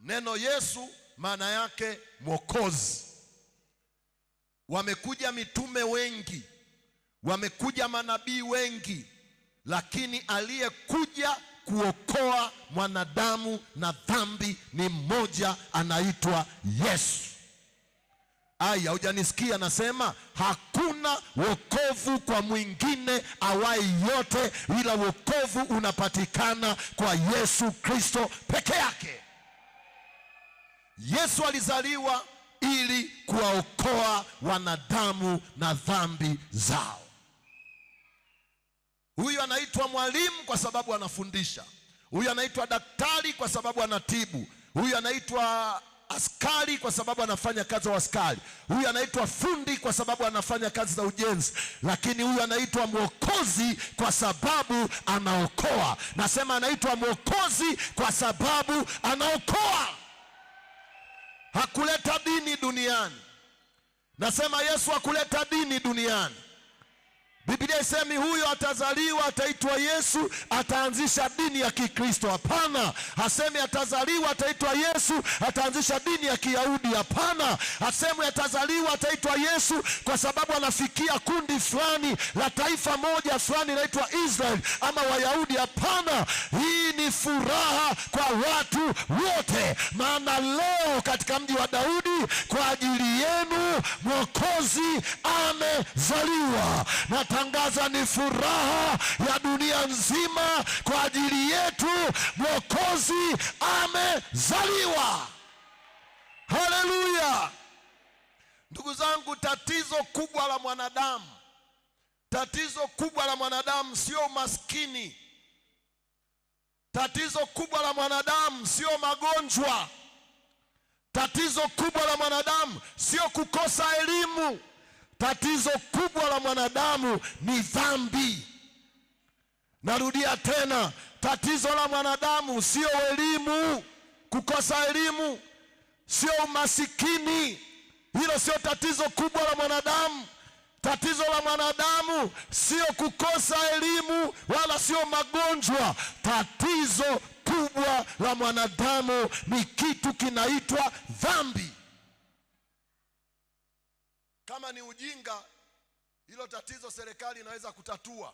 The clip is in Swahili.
Neno Yesu maana yake Mwokozi. Wamekuja mitume wengi, wamekuja manabii wengi, lakini aliyekuja kuokoa mwanadamu na dhambi ni mmoja, anaitwa Yesu. Aya, hujanisikia? Nasema hakuna wokovu kwa mwingine awai yote, ila wokovu unapatikana kwa Yesu Kristo peke yake. Yesu alizaliwa ili kuwaokoa wanadamu na dhambi zao. Huyu anaitwa mwalimu kwa sababu anafundisha. Huyu anaitwa daktari kwa sababu anatibu. Huyu anaitwa askari kwa sababu anafanya kazi za askari. Huyu anaitwa fundi kwa sababu anafanya kazi za ujenzi. Lakini huyu anaitwa mwokozi kwa sababu anaokoa. Nasema anaitwa mwokozi kwa sababu anaokoa. Hakuleta dini duniani. Nasema Yesu hakuleta dini duniani. Biblia isemi huyo atazaliwa ataitwa Yesu ataanzisha dini ya Kikristo. Hapana. Hasemi atazaliwa ataitwa Yesu ataanzisha dini ya Kiyahudi. Hapana. Hasemi atazaliwa ataitwa Yesu kwa sababu anafikia kundi fulani la taifa moja fulani inaitwa Israel ama Wayahudi. Hapana. Hii ni furaha kwa watu wote, maana leo katika mji wa Daudi kwa ajili yenu Mwokozi amezaliwa. Natangaza ni furaha ya dunia nzima kwa ajili yetu, Mwokozi amezaliwa. Haleluya! Ndugu zangu, tatizo kubwa la mwanadamu, tatizo kubwa la mwanadamu sio umaskini. Tatizo kubwa la mwanadamu sio magonjwa. Tatizo kubwa la mwanadamu sio kukosa elimu. Tatizo kubwa la mwanadamu ni dhambi. Narudia tena, tatizo la mwanadamu sio elimu, kukosa elimu, sio umasikini. Hilo sio tatizo kubwa la mwanadamu. Tatizo la mwanadamu sio kukosa elimu wala sio magonjwa. Tatizo kubwa la mwanadamu ni kitu kinaitwa dhambi. Kama ni ujinga, hilo tatizo serikali inaweza kutatua.